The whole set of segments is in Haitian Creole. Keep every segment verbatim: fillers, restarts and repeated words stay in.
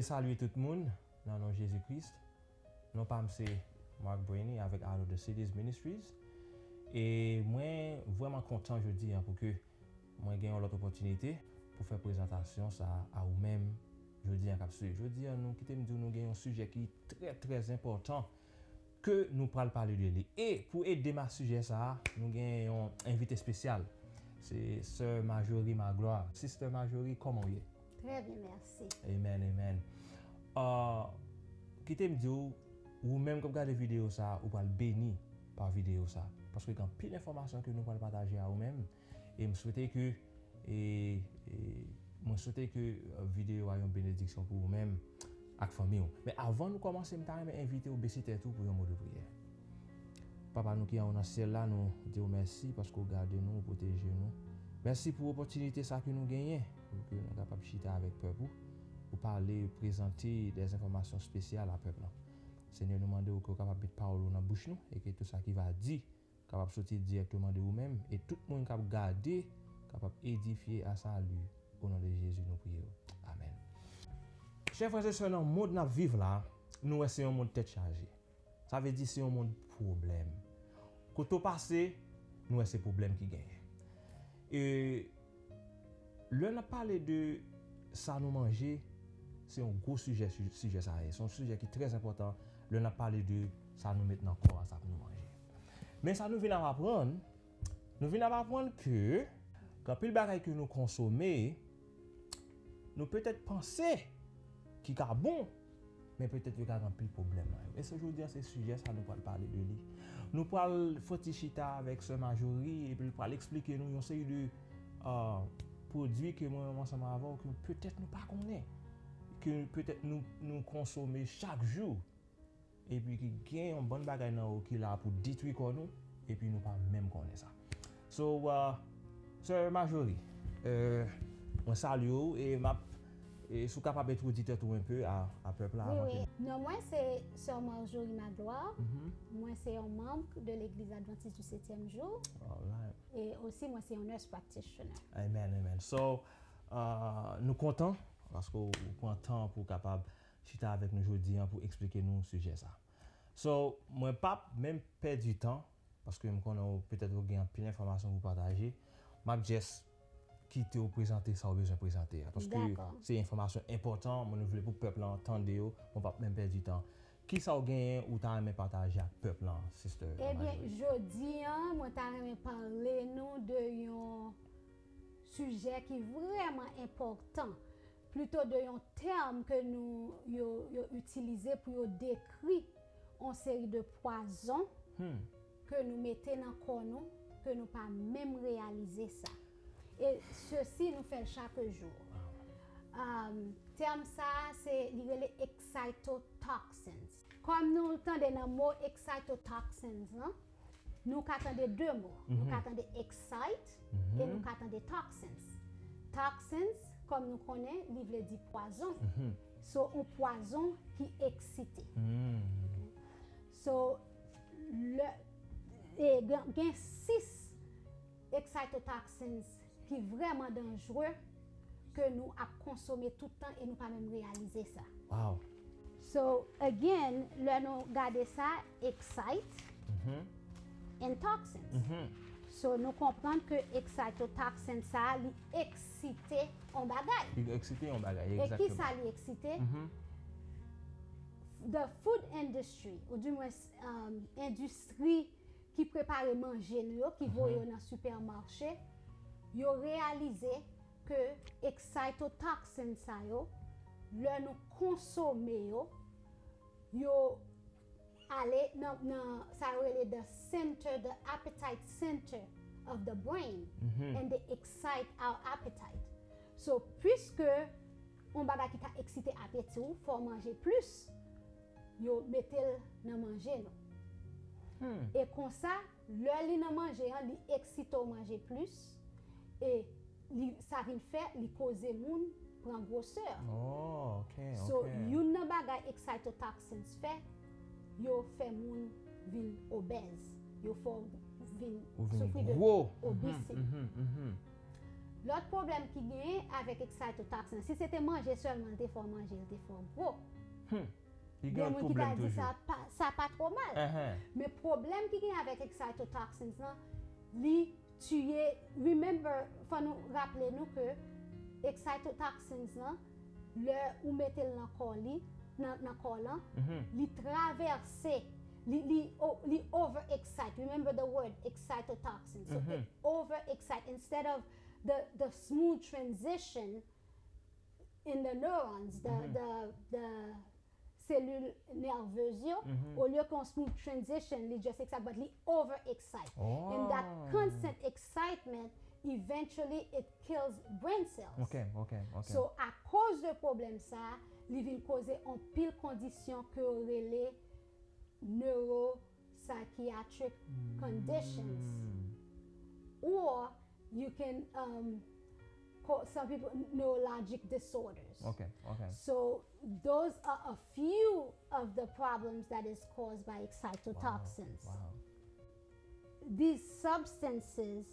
Salye tout moun nan non Jezi Kris. Non pa m se Mark Brainy avèk Out of the Cities Ministries. E mwen vrèman kontan jodi a pou ke mwen gen yon lòt opòtinite pou fè prezantasyon sa a ou menm jodi a k ap swiv. Jodi a nou kite m di w nou gen yon sijè ki trè trè enpòtan ke nou pral pale de li. E pou ede m a sijè sa a, nou gen yon envite espesyal. Se Sè Marjorie Magloire. Sister Marjorie, kòman w ye? Très bien, merci. Amen, amen. Uh, kite m di w, ou menm k ap gade videyo sa a, ou pral beni pa videyo sa a. Paske gen anpil enfòmasyon ke nou pral pataje a ou menm. E m swete ke e, e, mwen swete ke uh, videyo a yon benediksyon pou ou menm ak fanmi w. Men avan nou kòmanse, m ta renmen envite w bese tèt ou pou yon mo de priyè. Papa nou ki anwo nan syèl la, nou di w mèsi paske w gade nou, ou pwoteje nou. Mèsi pou opòtinite sa ke nou genyen, pou ke nou kapab chita avèk pèp ou, pou pale, prezante de enfòmasyon espesyal a pèp lan. Senyè, nou mande w ke w kapab met pawòl ou nan bouch nou, e ke tout sa ki va di kapab soti dirèkteman de ou menm, e tout moun k ap gade kapab edifye a sali. O non de Jezi nou priye w. Amèn. Chè frè e sè, nan mond n ap viv la, nou wè se yon mond tèt chaje. Sa vle di se yon mond pwoblèm. Kote w pase, nou wè se pwoblèm ki genyen. E lè n ap pale de sa nou manje, se yon gwo sijè, sijè sa ye. Se yon sijè ki trè enpòtan lè n ap pale de sa nou met nan kò a, sa pou nou manje. Men sa nou vin ap aprann, nou vin ap aprann ke gen anpil bagay ke nou konsome, nou petèt panse ki ka bon, men petèt yo ka gen anpil pwoblèm nan yo. E se jodi a se sijè sa nou pral pale de li. Nou pral fè ti chita avèk sè Marjorie epi l pral eksplike nou yon seri de uh, pwodui ke mwen menm ansanm avè w ke petèt nou pa konnen, ke petèt nou, nou konsome chak jou, epi ki gen yon bann bagay nan yo ki la pou detwi kò nou, epi nou pa menm konnen sa. So, uh, sè Marjorie, euh, mwen salye w e m ap e si w kapab entwodui tèt ou enpe a, a pèp la avan ke nou. Non mwen se sè Marjorie Magloire. Mwen se yon manm de Legliz Adventiste du Septième Jour. Alright. E osi mwen se yon nurse practitioner. Amen, amen. So, uh, nou kontan paske w pran tan pou w kapab chita avèk nou jodi a pou eksplike nou sijè sa. So, mwen p ap menm pèdi tan, paske m konnen w petèt ou gen anpil enfòmasyon pou pataje. M ap just kite w prezante sa w bezwen prezante a. Paske se enfòmasyon enpòtan, mwen vle pou pèp lan tande yo, mwen p ap menm pèdi tan. Kisa w genyen ou ta renmen pataje ak pèp lan, Sister Marjorie? Ebyen, jodi a, mwen ta renmen pale nou de yon sijè ki vrèman enpòtan, plito de yon tèm ke nou yo, yo itilize pou yo dekri yon seri de pwazon ke nou mete nan kò nou, ke nou pa menm reyalize sa. E sesi nou fè l chak jou. Um, tèm sa a, se li rele excitotoxins. Kòm nou tande nan mo excitotoxins lan, nou ka tande de mo. Nou ka tande excite e nou ka tande toxins. Toxins, kòm nou konnen, li vle di pwazon. So, yon pwazon ki eksite. So, le, e, gen, gen sis excitotoxins ki vrèman danjre ke nou ap konsome tout tan e nou pa menm reyalize sa. Wow. So, again, lè nou gade sa, excite and toxins. So, nou konprann ke excitotoxin sa, li eksite yon bagay. Li eksite yon bagay, E egzakteman. Kisa li eksite? The food industry, ou dimwens um, endistri ki prepare manje nou yo, ki voye yo nan sipèmache, yo reyalize ke excitotoxin sa yo, lè nou konsome yo, yo ale nan, nan sa yo rele the center, the appetite center of the brain, and they excite our appetite. So, puisque yon bagay ki ka eksite apeti w, fò w manje plis, yo mete l nan manje nou. E konsa, lè li nan manje an, li eksite w manje plis, e li, sa vin fè li koze moun pran gwosè. Oh, ok, So, ok. Youn nan bagay excitotoxins fè, yo fè moun vin obèz. Yo fè w vin Ou vin soufri de gwo. obesity. Mhm, mhm. Lòt pwoblèm ki genyen avèk excitotoxin, si se te manje sèlman l te fè w manje, l te fè w gwo. Hmm. Li gen Gen yon moun ki ta pwoblèm di sa toujou. pa, sa pa twò mal. Ahan. Men pwoblèm ki gen avèk excitotoxins lan, li tiye, remember, fò nou raple nou ke excitotoxins lan, lè ou mete l nan kò li, nan, nan kò lan, Mhm. li travèse, li, li, o- li overexcite. Remember the word excitotoxin. So Mhm. it overexcite instead of the, the smooth transition in the neurons, the, Mhm. the, the cellules nerveuses yo, Mhm. olye ke yon smooth transition, li just excite, but li overexcite. Oh. And that constant excitement, eventually it kills brain cells. Ok, ok, ok. So, akoz de pwoblèm sa, li vin koze anpil kondisyon ke yo rele neuropsychiatric conditions. Hmm. Or, you can um, call some people neurologic disorders. Ok, ok. So those are a few of the problems that is caused by excitotoxins. Wow. These substances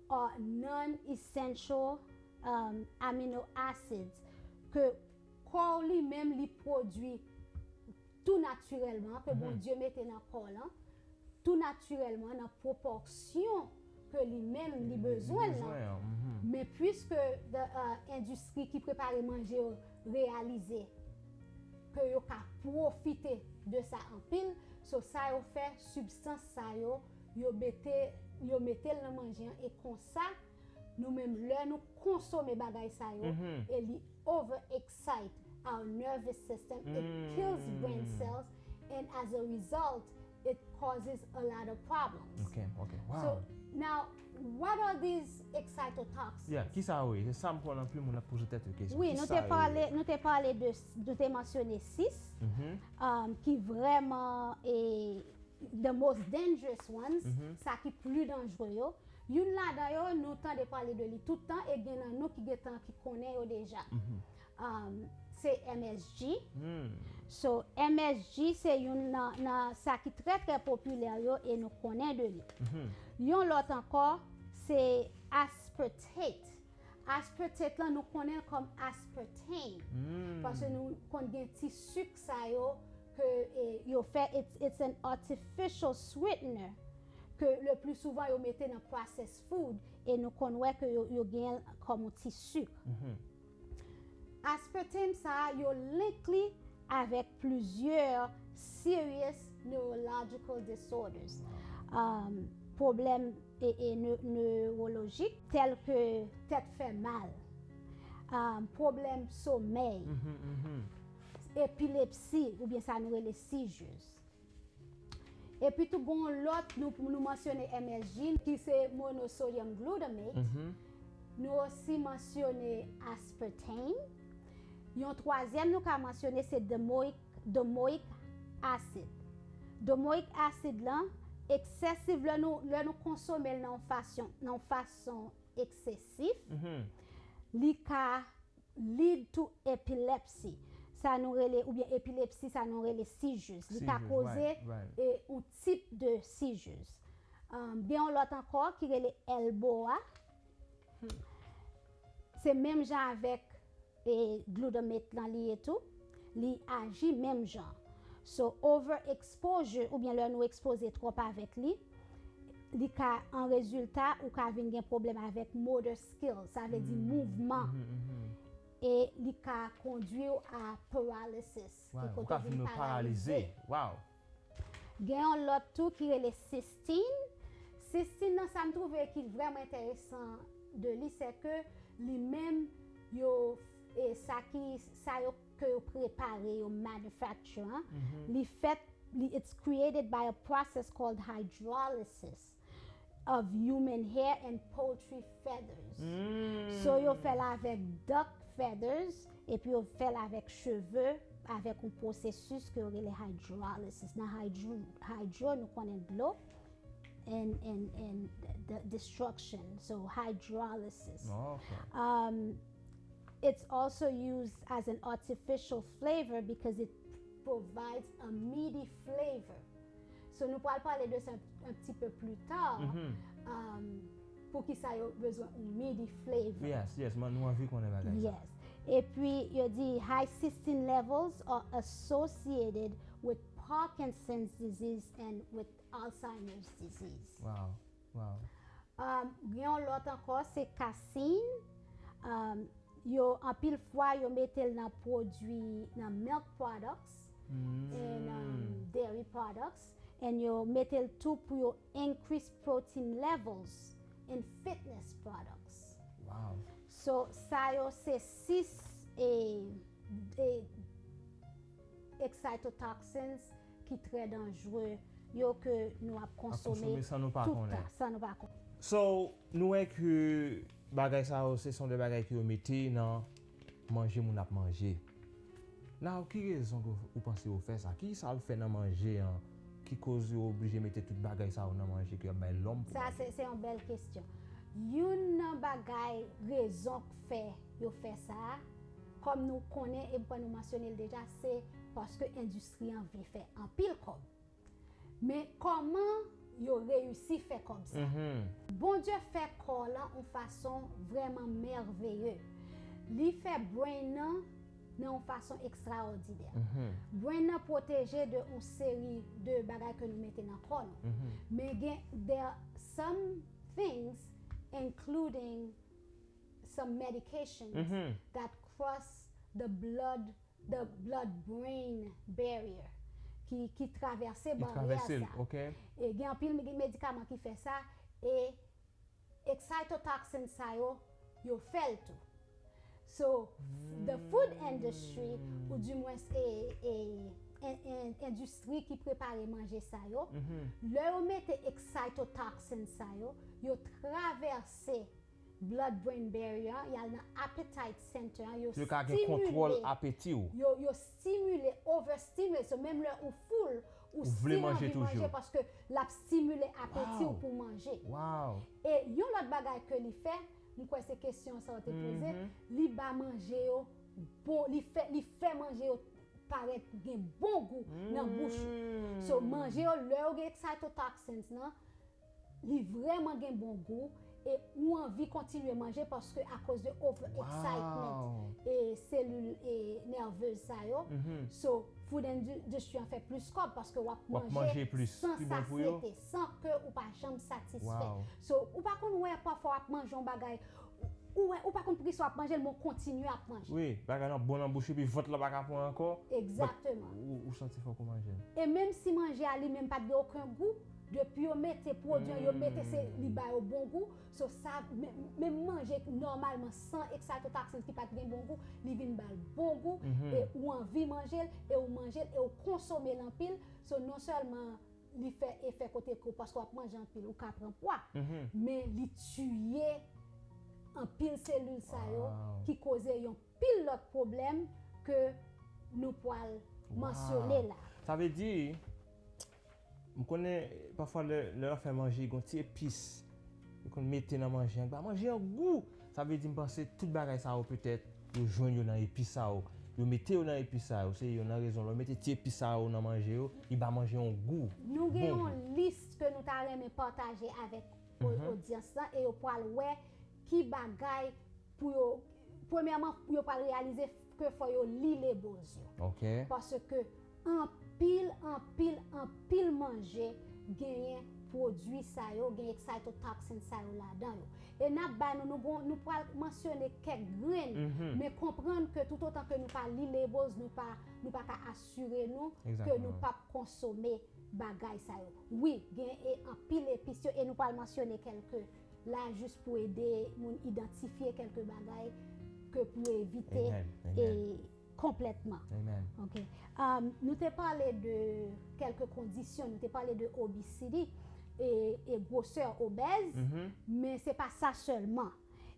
are non-essential um, amino acids ke kò w li menm li pwodui tou natirèlman, ke Bondye mete nan kò lan, tou natirèlman, nan pwopòsyon ke li menm li bezwen lan. Bezwen, mhm. Men pwiske the, uh, endistri ki prepare manje yo reyalize ke yo ka pwofite de sa anpil, so sa yo fè, sibstans sa yo, yo mete, yo mete l nan manje an, e konsa, nou menm, lè nou konsome bagay sa yo, Mhm. e li overexcite our nervous system, it kills brain cells, and as a result, it causes a lot of problems. Ok, ok. Wow. So, now, what are these excitotoxins? Yeah, ki sa yo ye? Se sa m kwè anpil moun ap poze tèt yo kesyon. Wi, Ki nou sa te yo pale, ye? Nou te pale de, nou te mansyone sis, Mhm. um, ki vrèman e the most dangerous ones, Mhm. sa ki pli danjre yo. Youn ladan yo, nou tande pale de li tout tan, e gen nan nou ki gentan ki konnen yo deja. Mhm. Um, se M S G. Hmm. So, M S G se youn nan, nan sa ki trè, trè popilè yo e nou konnen de li. Mhm. Yon lòt ankò, se aspartate. Aspartate lan, nou konnen l kòm aspartame. Hmm. Paske nou konn gen ti sik sa yo ke e, yo fè, it's, it's an artificial sweetener ke le plus souvent yo mete nan processed food e nou konn wè ke yo, yo gen l kòm yon ti sik. Mhm. Aspartame sa a, yo link li avèk plizyè serious neurological disorders. Um, pwoblèm e, e ne- newolojik, tèl ke tèt fè mal, um, pwoblèm somèy, Mhm, mhm. epilepsi, oubyen sa nou rele seizures. Epi tou, gen yon lòt, nou, nou mansyone M S G, ki se monosodium glutamate. Mhm. Nou osi mansyone aspartame. Yon twazyèm nou ka mansyone se domoic, domoic acid. Domoic acid lan, eksesif, lè nou, lè nou konsome l nan yon fasyon, nan yon fason eksesif, Mhm. li ka lead to epilepsy. Sa nou rele, oubyen epilepsi, sa nou rele seizures. Li ka Seizures, koze right, right. e, yon tip de seizures. Um, gen yon lòt ankò ki rele L boa. Se menm jan avèk e, glutamate lan li ye tou. Li aji menm jan. So, overexposure, oubyen lè nou ekspoze twòp avèk li, li ka, an rezilta, ou ka vin gen pwoblèm avèk motor skills, sa vle di mouvman. Mhm, mhm. E li ka kondwi w a paralysis, ki Wow, ou kote ka w vin vin paralize. paralize. Wow. Gen yon lòt tou ki rele cysteine. Cysteine nan, sa m twouve ki vrèman enteresan de li, se ke li menm, yo, e sa ki, sa yo, ke yo prepare, yo manufacture, an, Mhm. li fèt, li, it's created by a process called hydrolysis of human hair and poultry feathers. Mm. So, yo fè l avèk duck feathers, epi yo fè l avèk cheve, avèk yon pwosesis ke yo rele hydrolysis. Nan hydro, hydro, nou konnen dlo, and, and, and the destruction. So, hydrolysis. Oh, ok. Um, it's also used as an artificial flavor because it provides a meaty flavor. So, nou pral pale de sa un petit peu plus tard. Mhm. Um, Poukisa yo bezwen yon midi flavor? Yes, yes, man, nou anvi konnen bagay sa. Yes. Epi, yo di high cysteine levels are associated with Parkinson's disease and with Alzheimer's disease. Wow, wow. Um, gen yon lòt ankò, se casein. Um, yo, anpil fwa, yo mete l nan pwodui, nan milk products and um, dairy products. And yo mete l tou pou yo increase protein levels in fitness products. Wow. So, sa yo se sis e, e excitotoxins ki trè danjre yo ke nou ap konsome konsome san nou pa tout konnen. Tan, san nou pa konnen. So, nou wè ke bagay sa yo, se son de bagay ke yo mete nan manje moun ap manje. Now, ki rezon ke ou panse yo fè sa? Ki sa l fè nan manje an ki koz yo oblije mete tout bagay sa yo nan manje ke y ap bay lòm pou Sa, manje? Se, se yon bèl kesyon. Youn nan bagay, rezon k fè yo fè sa, kòm nou konnen e m kwè nou mansyone l deja, se paske endistri an vle fè anpil kòb. Men kòman yo reyisi fè kòb sa? Bondye fè kò lan yon fason vrèman mèveye. Li fè brain nan nan yon fason ekstraòdinè. Brain nan pwoteje de yon seri de bagay ke nou mete nan kò nou. Men gen there are some things including some medications that cross the blood the blood brain barrier ki, ki travèse baryè traverse l, sa. Ok. E gen anpil me- medikaman ki fè sa e excitotoxin sa yo, yo fè l tou. So, the food industry, ou di mwens e, e, en- en- endistri ki prepare manje sa yo, lè yo mete excitotoxin sa yo, yo travèse blood brain barrier, y al nan appetite center, yo Yo ka gen kontwòl apeti w. Yo, yo stimule, overstimulate. So, menm lè ou full, ou Ou vle still manje anvi toujou. Manje paske l ap stimule apeti Wow. W pou manje. Wow. E yon lòt bagay ke li fè, m kwè se kesyon sa w te poze, li ba manje yo bon, li fè, li fè manje yo parèt gen bon gou nan bouch ou. So, manje yo, lè yo gen excitotoxins nan, li vrèman gen bon gou e ou anvi kontinye manje paske akoz de overexcitement Wow. e selil e nèvez sa yo. So, food industry an fè plis kòb paske w ap W ap manje manje plis, san pi bon pou yo. Sasyete, san ke ou pa janm satisfè. Wow. So, ou pa konn wè pafwa w ap manje yon bagay, ou wè, ou pa konn poukisa w ap manje l, men w kontinye ap manje. Wi, bagay lan bon nan bouch epi vant lan pa ka pran ankò. Egzakteman. Ou, ou santi fòk ou manje l. E menm si manje a li menm pa t gen okenn gou, depi yo mete pwodui an, yo mete se li ba yo bon gou. So sa, men- menm manje nòmalman san excitotoxin ki pa t gen bon gou, li vin ba l bon gou, e ou anvi manje l, e ou manje l, e ou konsome l anpil. So non sèlman li fè efè kote ke paske w ap manje anpil, ou ka pran pwa, men li tiye anpil selil sa yo Wow. ki koze yon pil lòt pwoblèm ke nou pwal mansyone la. Sa vle di, m konnen pafwa lè, lè w ap fè manje, gen yon ti epis, yo konn mete nan manje an, ba manje an gou. Sa vle di, m panse tout bagay sa yo petèt, yo jwenn yo nan epis sa yo. Yo mete yo nan epis sa yo. Se youn nan rezon, lè w mete ti epis sa yo nan manje yo, li ba manje yon gou. Nou gen Bon yon lis ke nou ta renmen pataje avèk o- odyans lan e yo pral wè ki bagay pou yo, premyèman, yo pral reyalize ke fò yo li leboz yo. Ok. Paske anpil, anpil, anpil manje genyen pwodui sa yo, gen excitotoxin sa yo ladan yo. E n ap ba nou, nou, gon- nou pral mansyone kèk grenn, men konprann ke toutotan ke nou pa li leboz, nou pa, nou pa ka asire nou ke Exactement. Nou p ap konsome bagay sa yo. Wi, gen e anpil epis yo, e nou pral mansyone kèlke la jis pou ede moun idantifye kèlke bagay ke pou evite Amen, amen. E konplètman. Amen. Ok. Um, nou te pale de kèlke kondisyon, nou te pale de obesity e, e gwosè obèz, men se pa sa sèlman.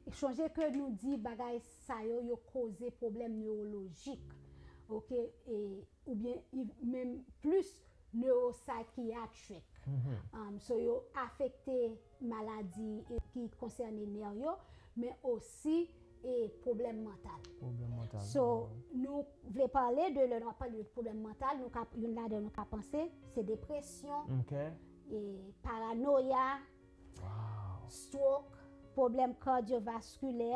E chonje ke nou di bagay sa yo, yo koze pwoblèm newolojik, ok, e, oubyen i- menm plis neuropsychiatric. Um, so yo afekte maladi e, ki konsène nè yo, men osi e pwoblèm mantal. Pwoblèm mantal. So nou vle pale de, lè nou ap pale de pwoblèm mantal, nou ka, youn ladan nou ka panse se depresyon, Ok. e paranoya, Wow. stroke, pwoblèm kadyovaskilè,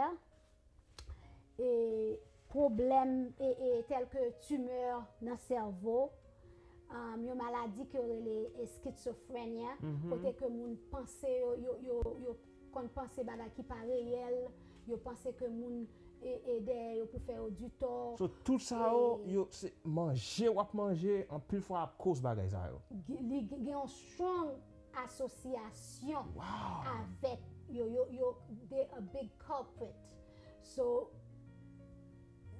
e pwoblèm e, e, tèlke timè nan sèvo, um, yon maladi ke yo rele e, schizophrenia, kote ke moun panse yo, yo, yo, yo konn panse bagay ki pa reyèl, yo panse ke moun e, e dèyè yo pou fè yo ditò. So, tout sa yo, yo se manje w ap manje, anpil fwa ap koz bagay sa yo. Li gen yon strong asosyasyon Wow. avèk yo, yo, yo, they a big culprit. So,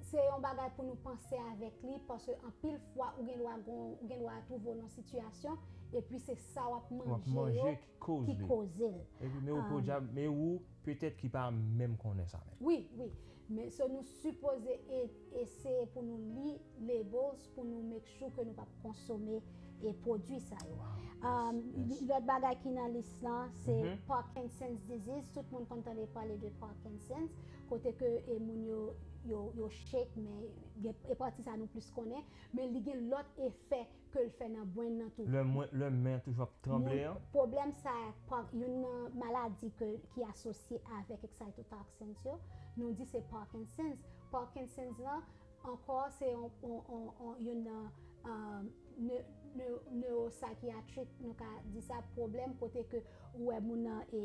se yon bagay pou nou panse avèk li, paske anpil fwa ou gen dwa gon, ou gen dwa twouve w nan sitiyasyon, epi se sa w ap W ap manje yo manje ki koz ki li. Koze l. Epi men ou podyab, men ou petèt ki pa menm konnen sa menm. Wi, wi. Men so nou sipoze e, eseye pou nou li labels pou nou make sure ke nou p ap konsome e pwodui sa yo. Wow, Um, yes, yes. Lòt bagay ki nan lis lan se Mhm. Parkinson's disease. Tout moun konn tande pale de Parkinson's, kote ke e moun yo, yo, yo shake, men gen- e pati sa nou plis konnen, men li gen lòt efè ke l fè nan brain nan tou. Lè mwen, lè men toujou ap tranble an. Pwoblèm sa, pa- youn nan maladi ke, ki asosye avèk excitotoxins yo, nou di se Parkinson's. Parkinson's lan, ankò, se yon, yon, yon, yon, youn nan um, ne- ne- neuropsychiatric, nou ka di sa, pwoblèm kote ke ou wè moun nan e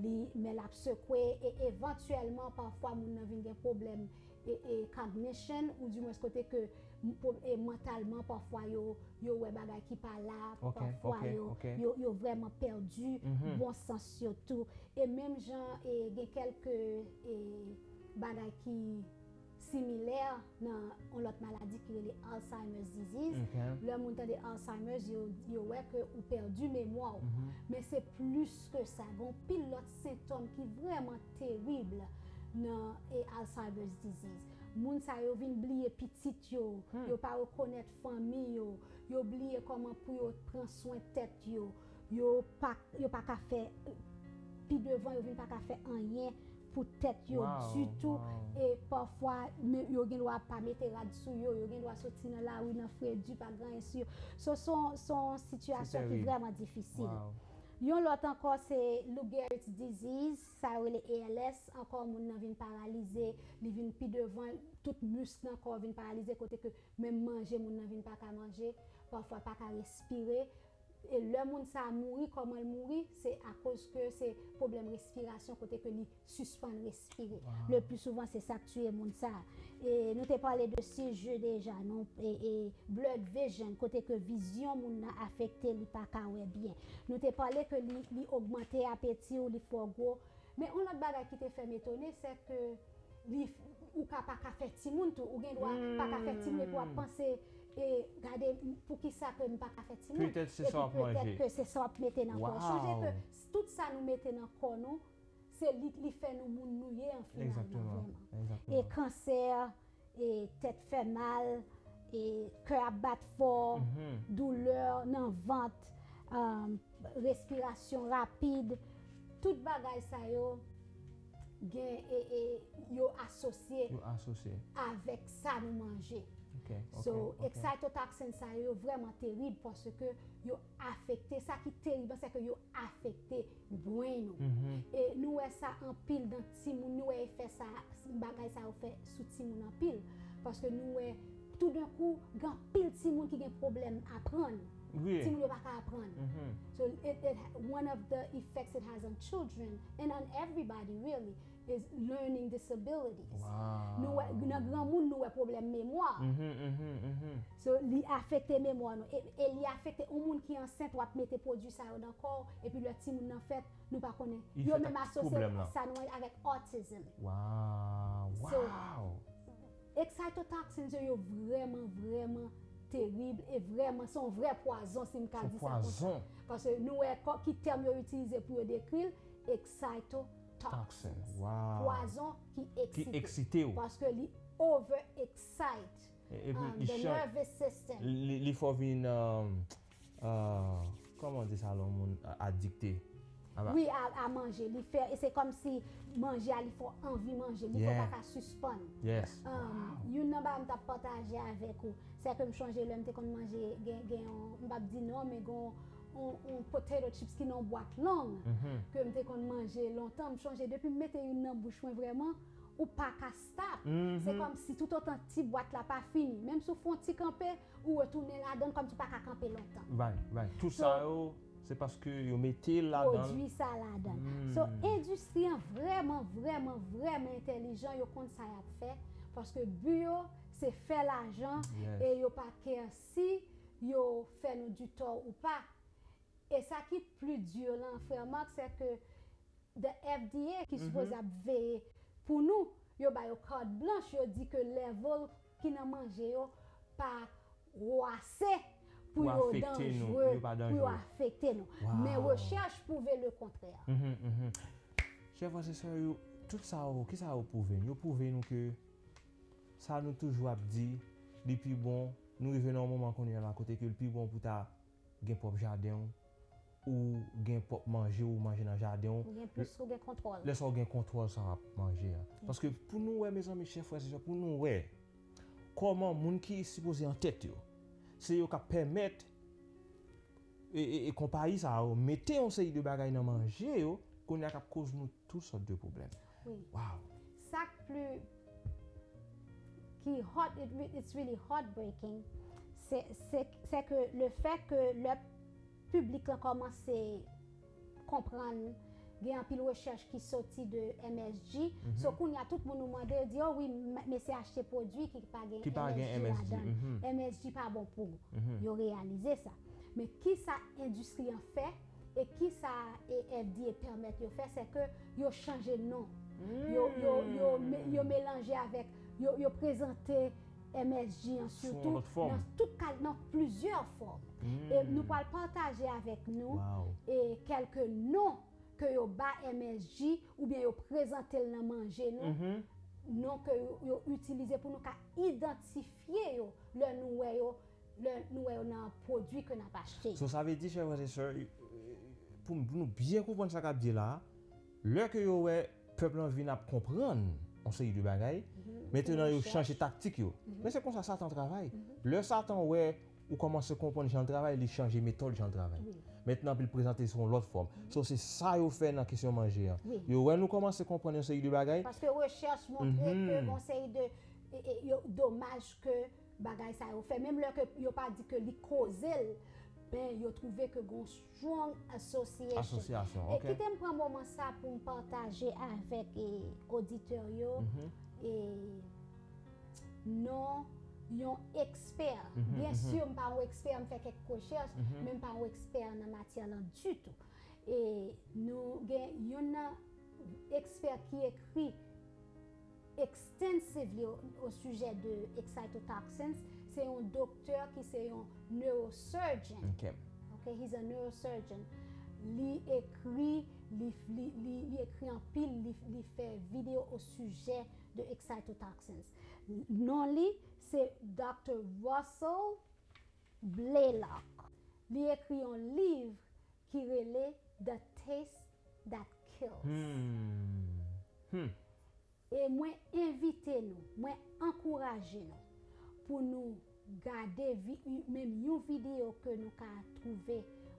li men l ap sekwe, e evantyèlman pafwa moun nan vin gen pwoblèm e, e cognition, ou dimwens kote ke m- po- e mantalman pafwa yo, yo wè bagay ki pa la, Ok, pafwa ok, yo, ok. yo, yo vrèman pèdi Mhm. bon sans yo tou. E menm jan e gen kèlke e bagay ki similè nan yon lòt maladi ki rele Alzheimer's disease. Ok. Lè moun tande Alzheimer's, yo, yo wè ke ou pèdi memwa w. Mhm. Men se plis ke sa. Gen pil lòt sentòm ki vrèman terib nan e Alzheimer's disease. Moun sa yo vin bliye pitit yo, Hmm. yo pa rekonèt fanmi yo, yo bliye kòman pou yo pran swen tèt yo, yo pa, yo pa ka fè, pi devan yo vin pa ka fè anyen pou tèt yo Wow, ditou, wow. E pafwa men yo gen dwa pa mete rad sou yo, yo gen dwa soti nan lari nan fredi pa gen anyen sou yo. So, se yon- se yon sitiyasyon ki terib. Vrèman difisil. Wow. Yon lòt ankò se Lou Gehrig's disease, sa yo rele A L S, ankò moun nan vin paralize, li vin pi devan, tout misk nan kò vin paralize, kote ke menm manje moun nan vin pa ka manje, pafwa pa ka respire. E lè moun sa a mouri, kòman l mouri? Se akoz ke se pwoblèm respirasyon, kote ke li sispann respire. Le pli souvan, se sa k tiye moun sa a. E nou te pale de seizure deja, non? E, e blurred vision, kote ke vizyon moun nan afekte, li pa ka wè byen. Nou te pale ke li, li ogmante apeti w, li fè w gwo. Men yon lòt bagay ki te fè m etone, se ke li, ou ka pa ka fè timoun tou. Ou gen dwa pa ka fè timoun epi w ap panse, e gade, poukisa ke m pa ka fè timoun? Petèt se sa w ap Epi petèt manje. Ke se sa w ap mete nan kò w. Wow. Sonje ke s- tout sa nou mete nan kò nou, se li, li fè nou moun nou ye an finalman, Exactement, vrèman. Exactement. E kansè, e tèt fè mal, e kè ap bat fò, Mhm. doulè nan vant, um, respirasyon rapid, tout bagay sa yo gen e, e yo asosye Yo asosye. Avèk sa nou manje. Ok, ok, So, ok. Excitotoxin sa yo vrèman terib paske yo afekte, sa ki terib se ke yo afekte brain ou. Mhm. E nou wè sa anpil nan timoun, nou wè efè sa, bagay sa yo fè sou timoun anpil. Paske nou wè toudenkou gen anpil timoun ki gen pwoblèm aprann. Wi. Timoun yo pa ka aprann. Mhm. So it, it, one of the effects it has on children and on everybody really is learning disabilities. Wow. Nou wè, nan granmoun nou wè pwoblèm memwa. Mhm, mhm, mhm. So li afekte memwa nou. E, e li afekte yon moun ki ansent, w ap mete pwodui sa yo nan kò w, epi lè timoun nan fèt, nou pa konnen. Li Yo fèt menm ak asosye pwoblèm lan. Sa nou wè avèk autism. Wow. So, Wow. Excitotoxins yo, yo vrèman, vrèman terib e vrèman, se yon vrè pwazon si m ka Se di sa konsa. Pwazon. Paske nou wè kò- ki tèm yo itilize pou yo dekri l, excitotoxins. Toxin. Wow. Pwazon ki Ki eksite. Eksite w. Paske li overexcite E- epi um, li the chan- nervous system. Li, li fè w vin, um, uh, kòman di sa lè yon moun adikte? A ba- Wi, a, a manje. Li fè, e se kòm si manje a, li fè w anvi manje. Li fè w Yeah. pa ka sispann. Yes. Um, youn nan bagay m t ap pataje avèk ou, se ke m chonje lè m te konn manje, gen, gen yon, m p ap di non, men gen yon yon, yon potato chips ki nan yon bwat long, ke m te konn manje lontan. M chonje depi m mete youn nan bouch mwen vrèman, ou pa ka stop. Se kòmsi toutotan ti bwat la pa fini. Menm si w fè yon ti kanpe, ou retounen ladan l kòmsi w pa ka kanpe lontan. Bay, bay. Tout sa yo, se paske yo mete l ladan l. Pwodui sa ladan l. So, endistri an vrèman, vrèman, vrèman entèlijan, yo konn sa y ap fè. Paske bi yo, se fè lajan e yo pa care si yo fè nou du tort ou pa. E sa ki pli di lan, frè Marc, se ke the F D A ki sipoze ap veye pou nou, yo ba yo carte blanche, yo di ke level ki nan manje yo pa wo ase pou yo danjre, pou yo afekte nou. Men rechèch pwouve le kontrè. Chè frè e sè yo, tout sa yo, ki sa yo pwouve n? Yo pwouve nou ke sa nou toujou ap di, li pi bon, nou rive nan yon moman kounye a la kote ke l pi bon pou ta gen pwòp jaden w, ou gen pwòp manje ou manje nan jaden w. Ou gen plis, ou gen kontwòl. Lè sa w gen kontwòl sa w ap manje a. Paske pou nou wè, mezanmi, chè frè, se pou nou wè kòman moun ki sipoze an tèt yo, se yo k ap pèmèt e, e, e konpayi sa yo mete yon seri de bagay nan manje yo, kounye a k ap koz nou tout sòt de pwoblèm. Wi. Wow. Sa k pli ki heart, it, it's really heartbreaking, se, se, se ke le fè ke lè piblik lan kòmanse konprann gen anpil rechèch ki soti de M S G. So kounye a tout moun ou mande yo di, oh wi, mesye achte pwodui ki pa gen M S G ladan l. M S G pa bon pou ou. Yo reyalize sa. Men kisa endistri an fè e kisa F D A pèmèt yo fè, se ke yo chanje non. Yo, yo, yo, yo melanje avèk, yo, yo prezante M S G an sitou nan tout kal, nan plizyè fòm. E nou pral pataje avèk nou e kèlke non ke yo ba M S G oubyen yo prezante l nan manje nou. Non ke yo, yo itilize pou nou ka idantifye yo lè nou wè yo lè nou wè yo nan pwodui ke n ap achte. So sa vle di, chè frè e sè, pou nou byen konprann sa k ap di la, lè ke yo wè pèp lan vin ap konprann yon seri de bagay, mentnan yo chanje taktik yo. Men se konsa Satan travay. Lè Satan wè ou kòmanse konprann jan l travay, li chanje metòd jan l travay. Mentnan pou l prezante sou yon lòt fòm. So se sa yo fè nan kesyon manje an. Yo wè nou kòmanse konprann yon seri de bagay. Paske rechèch montre ke yon seri de, e, e, yo, domaj ke bagay sa yo fè. Menm lè ke yo pa di ke li koze l, men yo twouve ke gon strong association. Asosyasyon, ok. E kite m pran moman sa pou m pataje avèk e, oditè yo e non yon ekspè. Byen si m pa yon ekspè, m fè kèk rechèch, men m pa yon ekspè nan matyè lan ditou. E nou gen youn nan ekspè ki ekri extensively au, au sujet de excitotoxins, se yon doktè ki se yon neurosurgeon. Ok. Ok, he's a neurosurgeon. Li ekri, li, li, li, li ekri anpil, li, li fè videyo au sujet de excitotoxins. Non li se Dr Russell Blaylock. Li ekri yon liv ki rele The Taste That Kills. Hmm. Hmm. E mwen envite nou, mwen ankouraje nou pou nou gade vi, menm yon videyo ke nou ka twouve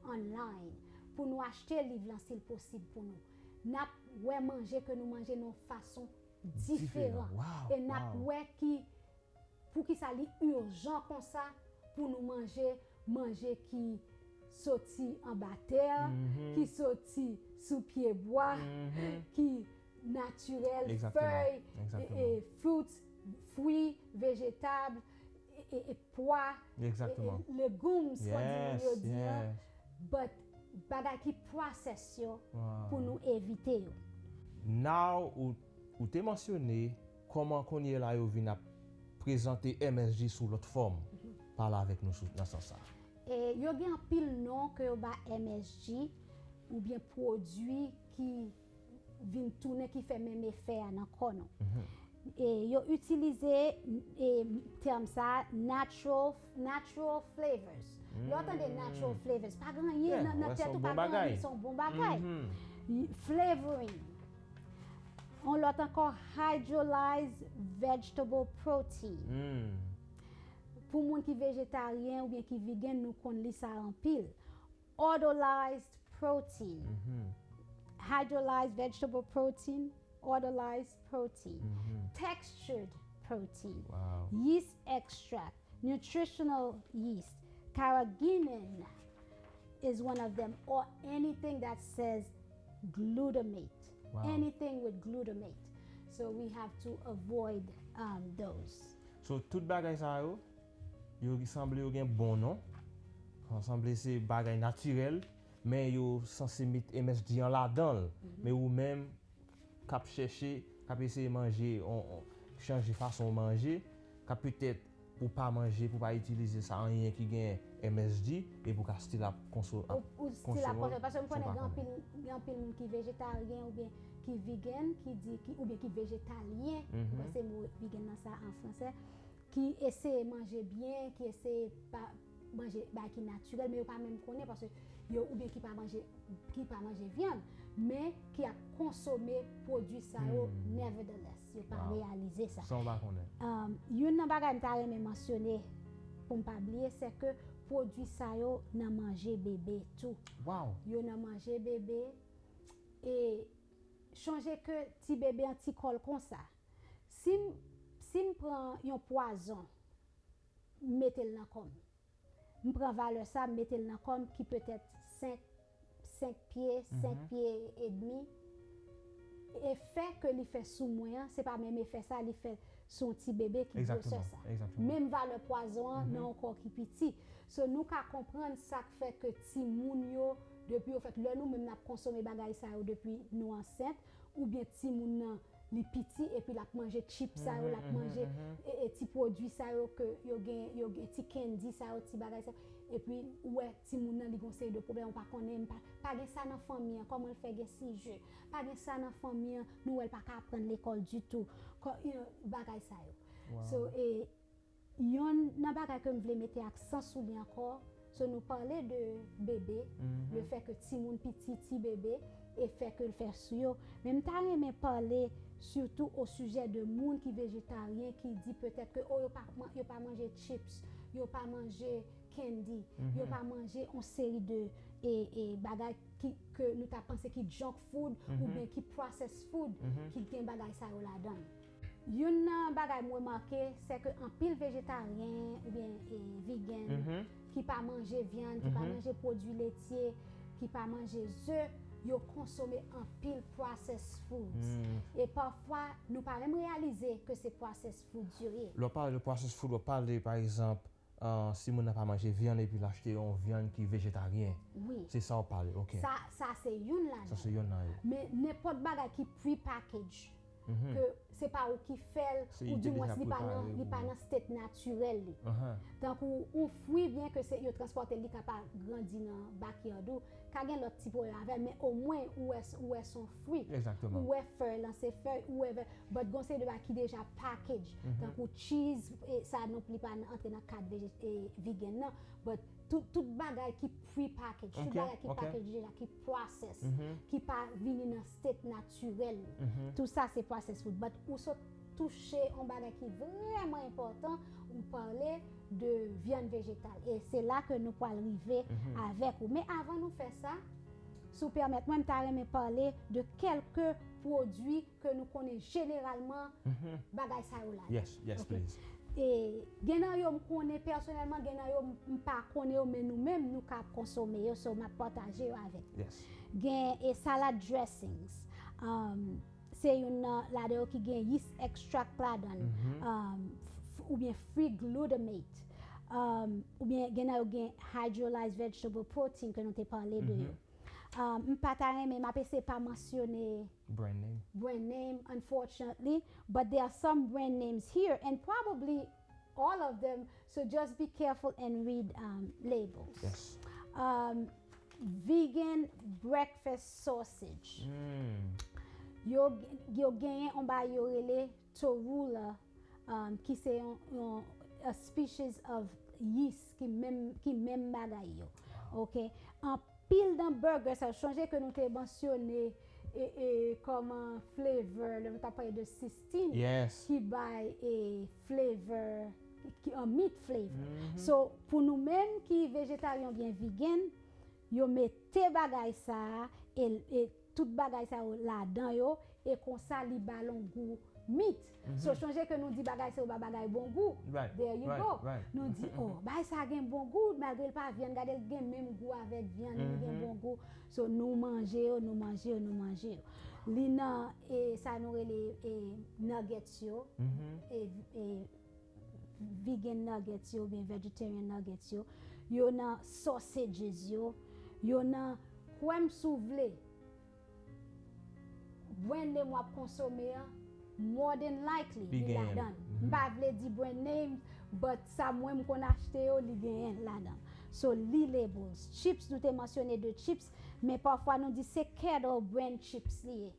online, pou nou achte liv lan si l posib pou nou. N ap wè manje ke nou manje nan yon fason diferan. Diferan. Wow, e n ap wè ki Poukisa li ijan konsa pou nou manje manje ki soti anba tè, ki soti sou pye bwa, ki natirèl, fèy, e, e, fruits, fwi, vejetab, e, e, e, pwa, e, e, legumes, kòm yo di an, but bagay ki process yo pou nou evite yo. Now ou, ou te mansyone kòman kounye la yo vin ap prezante M S G sou lòt fòm. Pale avèk nou sou, nan sans sa. E, yo gen anpil non ke yo ba M S G oubyen pwodui ki vin tounen, ki fè menm efè a nan kò nou. E, yo itilize, e, tèm sa, natural, natural flavors. Lè w tande natural flavors, pa gen anyen nan, nan tèt ou, pa gen anyen, se yon bon bagay. Flavoring. Yon lòt ankò, hydrolyzed vegetable protein. Pou moun ki vejetaryen oubyen ki vegan, nou konn li sa anpil. Hydrolyzed protein. Hydrolyzed vegetable protein, hydrolyzed protein, textured protein, Wow. Yeast extract, nutritional yeast, carrageenan is one of them, or anything that says glutamate. Wow. Anything with glutamate. So we have to avoid um, those. So, tout bagay sa yo, yo sanble yo gen bon non. Sanble se bagay natirèl, men yo sanse met M S G an ladan l. Men ou menm k ap chèche, k ap eseye manje, on, on, chanje fason w manje, k ap petèt pou pa manje, pou pa itilize sa anyen ki gen M S G, e pou ka still ap konso-, ap Ou, ou still ap konsome, konsome. Paske m sa w konnen pa gen konnen. Anpil, gen anpil moun ki vejetaryen oubyen ki vegan, ki di, ki, oubyen ki vejetalyen, Mhm. mwen se mo vegan nan sa an fransè, ki eseye manje byen, ki eseye pa manje bagay ki natirèl, men yo pa menm konnen paske yo, oubyen ki pa manje, ki pa manje vyann, men ki ap konsome pwodui sa yo Hmm. nevertheless, yo pa Wow. reyalize sa. San w pa konnen. Um, youn nan bagay m ta renmen mansyone pou m pa bliye, se ke pwodui sa yo nan manje bebe tou. Wow. Yo nan manje bebe e chonje ke ti bebe an ti kò l konsa. Si m, si m pran yon pwazon, m mete l nan kò m. M pran valè sa, m mete l nan kò m ki petèt senk, senk pye, senk pye edmi. Efè ke li fè sou mwen an, se pa menm efè sa li fè sou yon ti bebe ki gwosè sa. Exactement. Menm valè pwazon an nan yon kò ki piti. So nou ka konprann sa k fè ke timoun yo, depi yo fèt, lè nou menm n ap konsome bagay sa yo depi nou ansent, oubyen timoun nan li piti epi l ap manje chip sa yo, l ap manje e, e ti pwodui sa yo ke yo gen, yo gen ti candy sa yo, ti bagay sa yo. Epi ou wè timoun nan li gon seri de pwoblèm, ou pa konnen, pa, pa gen sa nan fanmi an, kòman l fè gen sijè, pa gen sa nan fanmi an, nou wè l pa ka aprann lekòl ditou, kò, you know, bagay sa yo. Wow. So, e, Yonn nan bagay ke m vle mete aksan sou li ankò, so nou pale de bebe, le fè ke timoun piti, ti bebe, e fè ke l fè sou yo. Men m ta renmen pale sitou o sijè de moun ki vejetaryen, ki di petèt ke, o, yo pa, yo pa manje chips, yo pa manje candy, yo pa manje yon seri de e, e bagay ki, ke nou ta panse ki junk food oubyen ki processed food, ki gen bagay sa yo ladan l. Youn nan bagay m remake, se ke anpil vejetaryen oubyen, e, vegan ki pa manje vyann, ki pa manje pwodui letye, ki pa manje ze, yo konsome anpil processed foods. E pafwa, nou pa menm reyalize ke se processed foods yo ye. Lè w pale de processed food, w ap pale, pa egzanp, ah, si moun nan pa manje vyann epi l achte yon vyann ki vejetaryen. Wi. Se sa w pale, ok. Sa, sa se youn ladan. Sa se youn nan yo. Men nenpòt bagay ki pre-package, ke se pa ou ki fè l, Se ou li te dimwens deja li pa nan, prepare li pa pou nan state natirèl li. Ahan. Tankou yon fwi, byen ke se, yo transpòte l, li ka pa grandi nan backyard ou, ka gen lòt ti pwoblèm avè l, men omwen ou wè, ou wè se yon fwi. Exactement. Ou wè fèy lan se fèy, ou wè vè-, but gon seri de bagay ki deja package. Tankou cheese, e sa non pli pa antre nan kad veje-, e vegan nan, but tout, tout bagay ki pre-package, tout Ok, bagay ki ok. Package deja, ki process, ki pa vini nan state natirèl li. Tout sa se processed food. But ou sot touche yon bagay ki vrèman enpòtan, ou pale de vyann vejetal. E se la ke nou pral rive avèk ou. Men avan nou fè sa, si w pèmèt mwen, m ta renmen pale de kèlke pwodui ke nou konnen jeneralman bagay sa yo ladan. Yes, yes, Ok. Please. E gen nan yo m konnen pèsonèlman, gen nan yo m, m pa konnen yo, men nou menm nou ka konsome yo, so m ap pataje yo avèk nou. Yes. Gen e salad dressings. Um, se youn nan ladan yo ki gen yeast extract ladan l, um, f-, oubyen free glutamate. Um, oubyen gen nan yo gen hydrolyzed vegetable protein ke nou te pale de yo. Um, m pa ta renmen, m ap eseye pa mansyone Brand name. Brand name, unfortunately, but there are some brand names here, and probably all of them, so just be careful and read, um, labels. Yes. Um, vegan breakfast sausage. Mm. Yo, yo genyen yon bagay yo rele torula, um, ki se yon, yon, a species of yeast ki menm, ki menm bagay yo. Ok? Anpil nan burger sa, chonje ke nou te mansyone e, e, kòman flavor, lè nou t ap pale de cysteine, Yes. ki bay e flavor, ki, an meat flavor. So, pou nou menm ki vejetaryen oubyen vegan, Yo mete bagay sa a, e, e tout bagay sa yo ladan yo, e konsa li ba l yon gou meat. So, chonje ke nou di bagay sa yo ba bagay bon gou. Right, There you right, go. Right. Nou di, oh, bagay sa gen bon gou, malgre l pa vyann, gade l gen menm gou avèk vyann, li gen bon gou. So, nou manje yo, nou manje yo, nou manje yo. Li nan, e, sa nou rele, e, nuggets yo. E, e, vegan nuggets yo oubyen vegetarian nuggets yo, yo nan sausages yo, yo nan, kwè m si w vle, brand name w ap konsome an, more than likely, li ladan l. M pa vle di brand name, but sa mwen m konn achte yo, li genyen l ladan l. So, Lee Labels. Chips, nou te mansyone de chips, men pafwa nou di se Kettle brand chips li ye.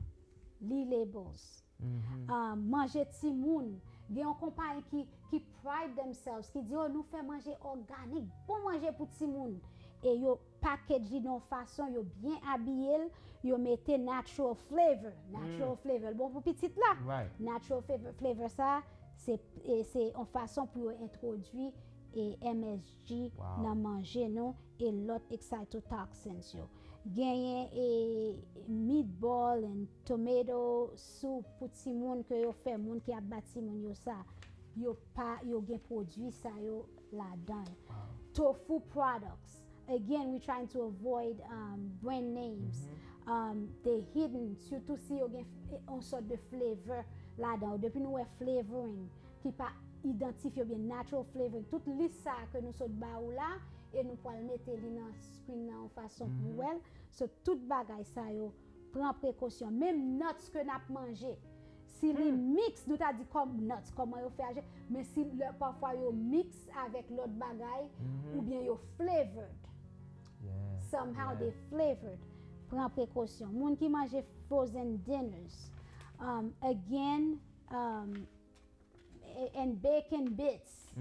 Lee Labels. Um, manje timoun. Gen yon konpayi ki, ki pride themselves, ki di, oh, nou fè manje òganik, bon manje pou timoun. E yo package li nan yon fason, yo byen abiye l, yo mete natural flavor. Natural flavor, l bon pou pitit la. Right. Natural flavor, flavor sa, se, e se yon fason pou yo entwodui e M S G Wow. nan manje nou e lòt excitotoxins yo. Genyen e meatball and tomato soup pou timoun ke yo fè, moun ki ap ba timoun yo sa. Yo pa, yo gen pwodui sa yo ladan. Tofu products. Again, we trying to avoid um, brand names. Um, they hidden, sitou si yo gen f- yon sòt de flavor ladan. Depi nou wè flavoring ki pa idantifye oubyen natural flavoring, tout lis sa a ke nou sot ba ou la, e nou pral mete li nan screen nan yon fason pou w wè l. So, tout bagay sa yo, pran prekosyon. Menm nuts ke n ap manje, si li mix, nou ta di kòm nuts, kòman yo fè aje, men si lè pafwa yo mix avèk lòt bagay, oubyen yo flavored, Yeah. somehow Yeah. they flavored. Pran prekosyon. Moun ki manje frozen dinners, um, again, um, a- and bacon bits.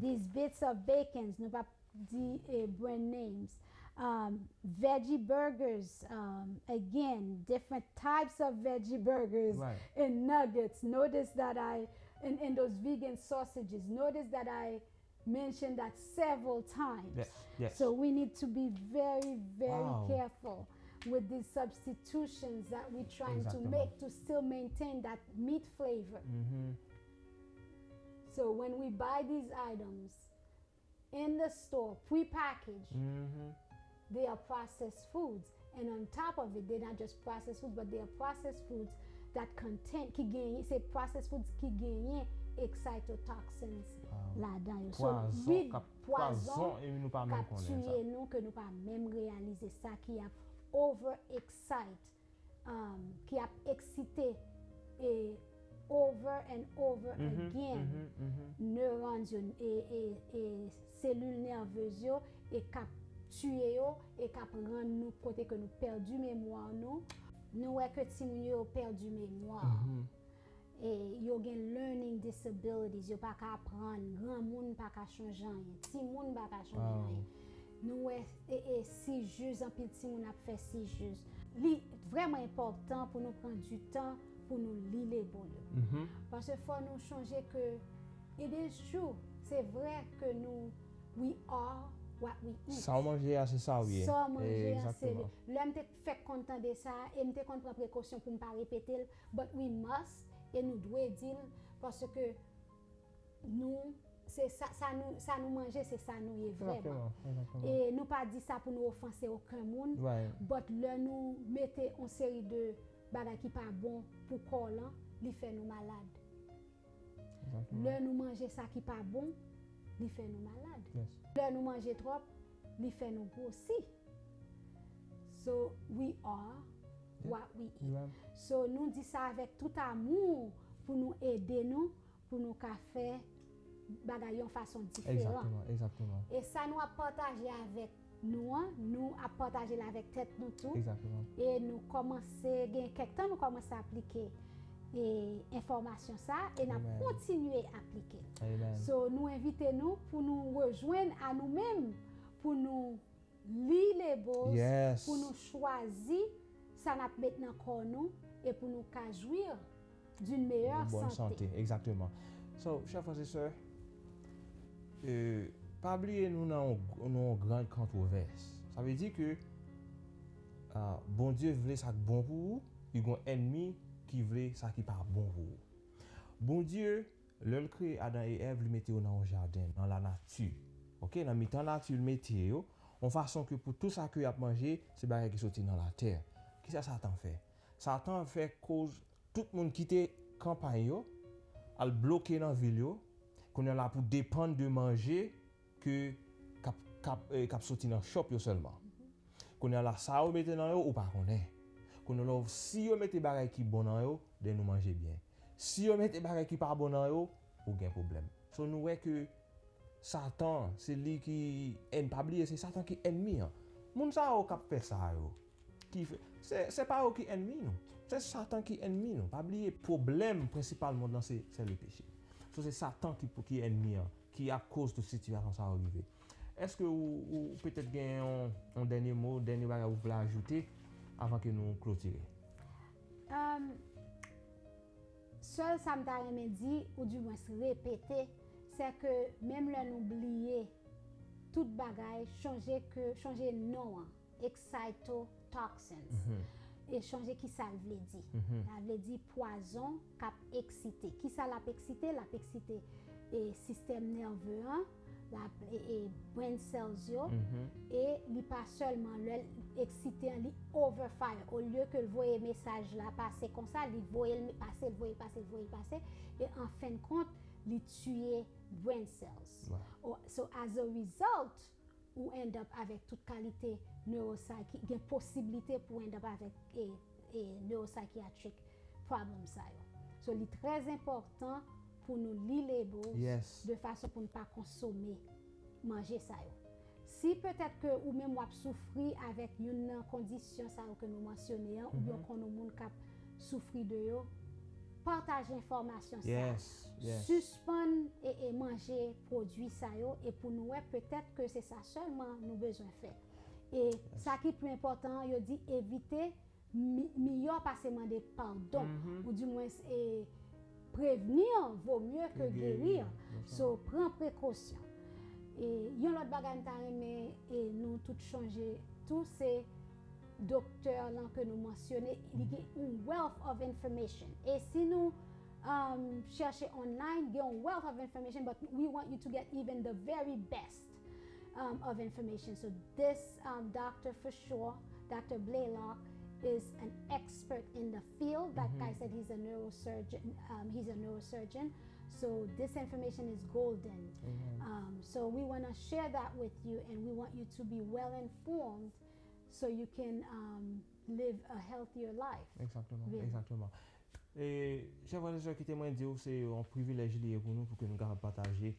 These bits of bacons, nou pa di eh, brand names. Um, veggie burgers, um, again, different types of veggie burgers Right. and nuggets. Notice that I, and, and those vegan sausages. Notice that I mentioned that several times. Yes, yes. So we need to be very, very Wow. careful with these substitutions that we're trying to Exactement. make to still maintain that meat flavor. Mhm. So when we buy these items in the store, prepackaged, Mhm. they are processed foods. And on top of it, they're not just processed foods, but they are processed foods that contain, ki genyen, se processed foods ki genyen excitotoxins Wow. ladan yo. So, Pwazon with k ap pwazon pwazon e nou pa k menm ap konnen sa. tiye nou, ke nou pa menm reyalize sa, ki ap over excite, um, ki ap eksite e over and over Mhm, again mhm, mhm. neurons yo, e, e, e selil nèvez yo, e k ap tiye yo, e k ap rann nou kote ke nou pèdi memwa nou. Nou wè ke timoun yo pèdi memwa. Mhm. E yo gen learning disabilities, yo pa ka aprann, granmoun pa ka chanje anyen, timoun pa ka chanje Wow. anyen. Nou wè e, e seizures, anpil timoun ap fè seizures. Li vrèman enpòtan pou nou pran du tan pou nou li label yo. Mhm. Paske fò nou chonje ke it is true, se vre ke nou, we are what we eat. Sa w manje a, se sa w ye. Sa w manje a, se Egzakteman. Lè m te fèk konn tande sa, e m te konn pran prekosyon pou m pa repete l, but we must, e nou dwe di l, paske nou, se sa, sa nou, sa nou manje, se sa nou ye vrèman. Egzakteman, egzakteman. E nou pa di sa pou nou ofanse okenn moun, Right. but lè nou mete yon seri de bagay ki pa bon pou kò w lan, li fè nou malad. Egzakteman. Lè nou manje sa ki pa bon, li fè nou malad. Yes. Lè nou manje twòp, li fè nou gwosi. So, we are what we eat. Right. So, nou di sa avèk tout amou pou nou ede nou, pou nou ka fè bagay yon fason diferan. Egzakteman, egzakteman. E sa nou ap pataje avèk nou an, nou ap pataje l avèk tèt nou tou. Egzakteman. E nou kòmanse, gen kèk tan nou kòmanse aplike e enfòmasyon sa, e n ap Amen. Kontinye aplike l. Amen. So, nou envite nou pou nou rejwenn a nou menm, pou nou li labels, Yes. Pou nou chwazi sa n ap met nan kò nou, e pou nou ka jouir d'une meilleure Une bonne santé. Santé, egzakteman. So, chè frè e sè, euh, pa bliye nou nan yon, nan yon gran kontwovès. Sa vle di ke Ah, Bondye vle sa k bon pou ou, li gon ènmi ki vle sa ki pa bon pou ou. Bondye, lè l kreye Adan e Èv, li mete yo nan yon jaden, nan lanati. Oke, nan mitan nati, l mete yo, yon fason ke pou tou sa ke y ap manje, se bagay ki soti nan latè. Kisa Satan fè? Satan fè koz tout moun kite kanpay yo, al bloke nan vil yo, kounye a la pou depann de manje ke k ap, k ap, eh, k ap soti nan shop yo sèlman. Kounye a la, sa yo mete nan yo, ou pa konnen. Kounye a la, si yo mete bagay ki bon nan yo, den nou manje byen. Si yo mete bagay ki pa bon nan yo, ou gen pwoblèm. So, nou wè ke Satan, se li ki èn-, pa bliye, se Satan ki ènmi an. Moun sa yo k ap fè sa yo, ki fè, se, se pa yo ki ènmi nou. Se Satan ki ènmi nou. Pa bliye, pwoblèm prensipal mond lan, se, se le peche. So, se Satan ki, ki ènmi an, ki ap koz tout sitiyasyon sa yo rive. Èske ou, ou petèt gen yon, yon dènye mo, dènye bagay ou vle ajoute avan ke nou klotire? Um, sèl sa m ta renmen di, ou dimwens repete, se ke menm lè nou bliye tout bagay, chonje ke, chonje non an, excitotoxins. E chonje ki sa l vle di. Sa vle di pwazon k ap eksite. Kisa l ap eksite? L ap eksite e sistèm nève an, l ap e, e brain cells yo, e li pa sèlman lè l eksite an, li overfire. Olye ke l voye mesaj la pase konsa, li voye l pase, l voye l pase, l voye l pase, e an fen de kont, li tiye brain cells. So, as a result, ou end up avèk tout kalite neuropsychi-, gen posiblite pou end up avèk e, e neuropsychiatric problem sa yo. So, li trè enpòtan pou nou li labels de fason pou n pa konsome manje sa yo. Si petèt ke ou menm w ap soufri avèk youn nan kondisyon sa yo ke nou mansyone an, oubyen w konn yon moun k ap soufri de yo, pataje enfòmasyon sa a. Sispann e, e manje pwodui sa yo, e pou nou wè petèt ke se sa sèlman nou bezwen fè. E sa ki pi enpòtan an, yo di evite mi-, miyò pase mande padon, ou dimwens e prevenir vaut mieux que guérir. So, pran prekosyon. E yon lòt bagay m ta renmen e nou tout chonje tou, se doktè lan ke nou mansyone, li gen yon wealth of information. E si nou um, chèche online, gen yon wealth of information, but we want you to get even the very best um, of information. So this um, doctor for sure, Doctor Blaylock, is an expert in the field. Like I said, he's a neurosurgeon. Um, he's a neurosurgeon. So this information is golden. Um, so we want to share that with you, and we want you to be well informed so you can um, live a healthier life. Exactement, exactement. E, chè frè e sè, kite mwen di w, se yon privilèj li ye pou nou, pou ke nou kapab pataje.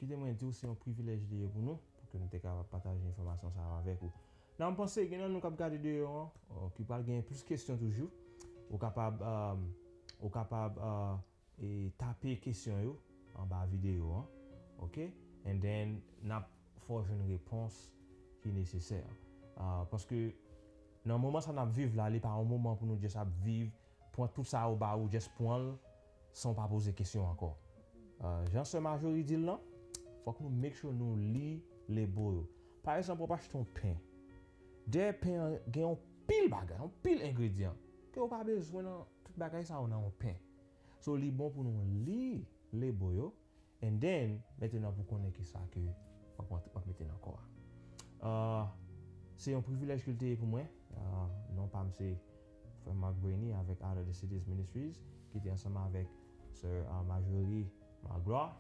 Kite mwen di w, se yon privilèj li ye pou nou, pou ke nou te kapab pataje enfòmasyon sa yo avèk ou. Nan m panse, gen nan nou k ap gade deyò an, ki pral gen plis kesyon toujou. Ou kapab, um, ou kapab, uh, e tape kesyon yo anba videyo an, oke? And then, n ap fè w jwenn repons ki nesesè. Ah, paske nan moman sa n ap viv la, li pa yon moman pou nou just ap viv, pran tout sa yo ba ou, just pran l, san w pa poze kesyon ankò. Ah, jan sè Marjorie di l lan, fòk nou make sure nou li lebo yo. Pa egzanp, w ap achte yon pen. Dèyè pen an, gen yon pil bagay, yon pil engredyan, ke w pa bezwen nan tout bagay sa yo nan yon pen. So, li bon pou nou li lebo yo, and then, mentenan pou konnen kisa ke w ap, w ap mete nan kò a. Ah, se yon privilèj ke l te ye pou mwen. Ah, non pa m se Frè Mark Brainy avèk Out of the Cities Ministries, ki te ansanm avèk Sè, ah, Marjorie Magloire.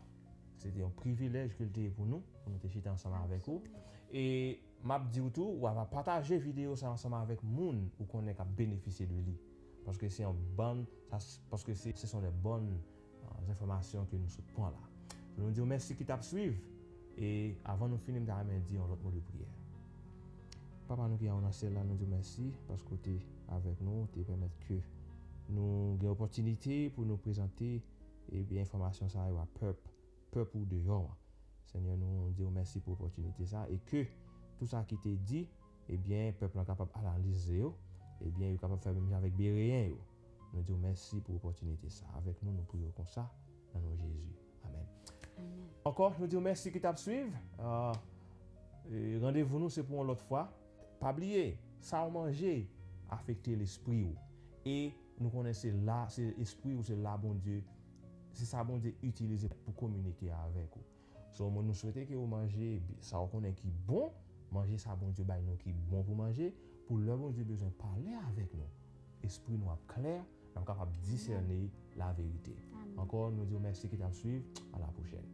Se te yon privilèj ke l te ye pou nou, pou nou te chita ansanm avèk ou. E m ap di w tou, w ap pataje videyo sa ansanm avèk moun ou konnen k ap benefisye de li. Paske se yon bann, sa, paske se, ce sont des bonnes, euh, informations que nous sot pran la. Nou di w mèsi ki t ap swiv. E avan nou fini, m ta renmen di yon lòt mo de priyè. Papa nou ki anwo nan syèl la, nou di w mèsi paske w te avèk nou, w te pèmèt ke nou gen opòtinite pou nou prezante, ebyen, enfòmasyon sa yo a pèp, pèp ou deyò an. Senyè, nou di w mèsi pou opòtinite sa e ke tout sa ki te di, ebyen, pèp lan kapab analize yo, ebyen, yo kapab fè menm jan avèk Bereyen yo. Nou di w mèsi pou opòtinite sa. Avèk nou, nou priye w konsa, nan non Jezi. Amèn. Ankò, nou di w mèsi ki t ap swiv. Ah, e randevou nou se pou yon lòt fwa. Pa bliye, Sa w manje afekte lespri w. E nou konnen se la, se espri w, se la Bondye, se sa Bondye itilize pou kominike avèk ou. So, mwen, nou swete ke w manje bi- sa w konnen ki bon, manje sa Bondye bay nou ki bon pou manje, pou lè Bondye bezwen pale avèk nou, espri nou ap klè, n ap kapab disène laverite. Ankò, nou di w mèsi ki t ap swiv. A la pwochèn.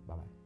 Babay.